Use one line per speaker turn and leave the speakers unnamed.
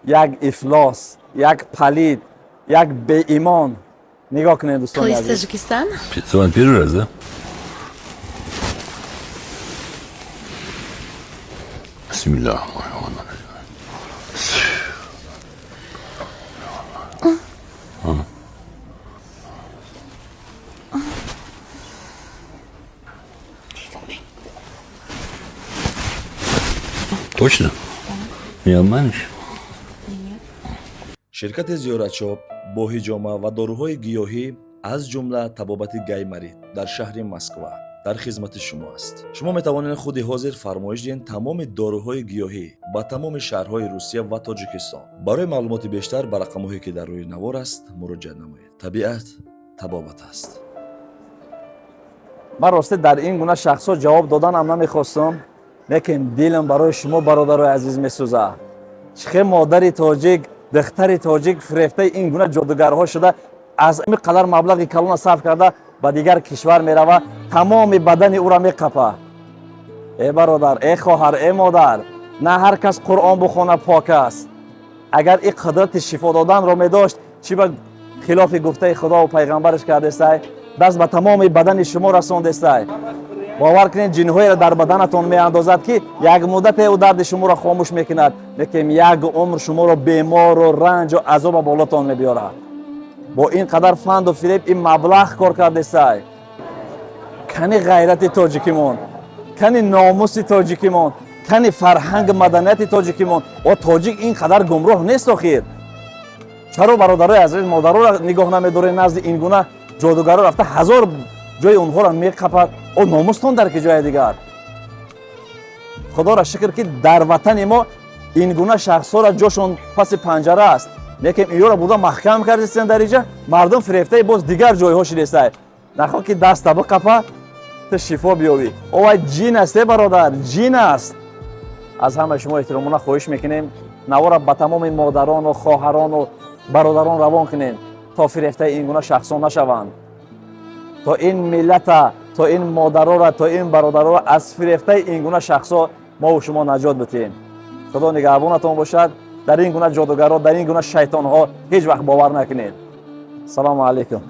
Як ифлос, як палид, як беимон. Нигоҳ кунед, дӯстони
Вы из
азиз.
Таджикистана?
С вами первый раз, да? Бисмиллах. Точно? Не обманешь?
Ширкати Зиёратшоп бо ҳиҷома ва доруҳои гиёҳӣ, аз ҷумла табобати гайморит, дар шаҳри Москва дар хизмати шумо аст. Шумо метавонед худи ҳозир фармоиш диҳед тамоми доруҳои гиёҳӣ ба тамоми шаҳрҳои Русия ва Тоҷикистон. Барои маълумоти бештар ба рақамҳое, ки дар рӯи навор аст, муроҷиат намоед. Табиат табобат аст.
Ман росте дар ин гуна шахсҳо ҷавоб доданам намехостам, лекин дилам барои шумо, бародарои азиз, месӯзад. Чӣ хел модари тоҷик, духтари тоҷик фирефтаи ин гуна ҷодугарҳо шуда, аз ин қадар маблағи калона сарф карда, ба дигар кишвар мерава, тамоми бадани ӯра меқапа. Э бародар, э хоҳар, э модар, на ҳар кас Қуръон бухона пок аст. Агар ин қудрати шифо доданро медошт, чӣ ба хилофи гуфтаи Худову пайғамбараш кардестай, даст ба тамоми бадани шумо расондестай? Бовар кунед, ҷинҳоеро дар баданатон меандозад, ки як муддате ӯ дарди шуморо хомӯш мекунад, лекин як умр шуморо бемору ранҷу азоба болотон мебиёрад. Бо ин қадар фанду фиреб ин маблағ кор кардестай. Кани ғайрати тоҷикимон, кани номуси тоҷикимон, кани фарҳанг, маданияти тоҷикимон? О, тоҷик ин қадар гумроҳ нест охир. Чаро, бародарои азиз, модароро нигоҳ намедоред? Назди ин гуна ҷодугаро рафта, ҳазор ҷои онҳоро меқапад. О, номустон дар ки ҷоя дигар? Худоро шукр, ки дар ватани мо ин гуна шахсҳоро ҷошон паси панҷара аст, лекин иёро бурда маҳкам кардистен. Дар иҷа мардум фирефтаи боз дигар ҷойҳо шидестай. Нахоҳ ки даста биқапа, ту шифо биёбӣ. Овай ҷин аст, э бародар, ҷин аст. Аз ҳамаи шумо эҳтиромона хоҳиш мекунем, навора ба тамоми модарону хоҳарону бародарон равон кунем, то фирефтаи ин гуна шахсон нашаванд, то ин миллата, то ин модарора, то ин бародарора аз фирефтаи ин гуна шахсо мову шумо наҷот битиҳем. Худо нигаҳбонатон бошад. Дар ин гуна ҷодугарро, дар ин гуна шайтонҳо ҳеҷ вақт бовар накунед. Салому алайкум.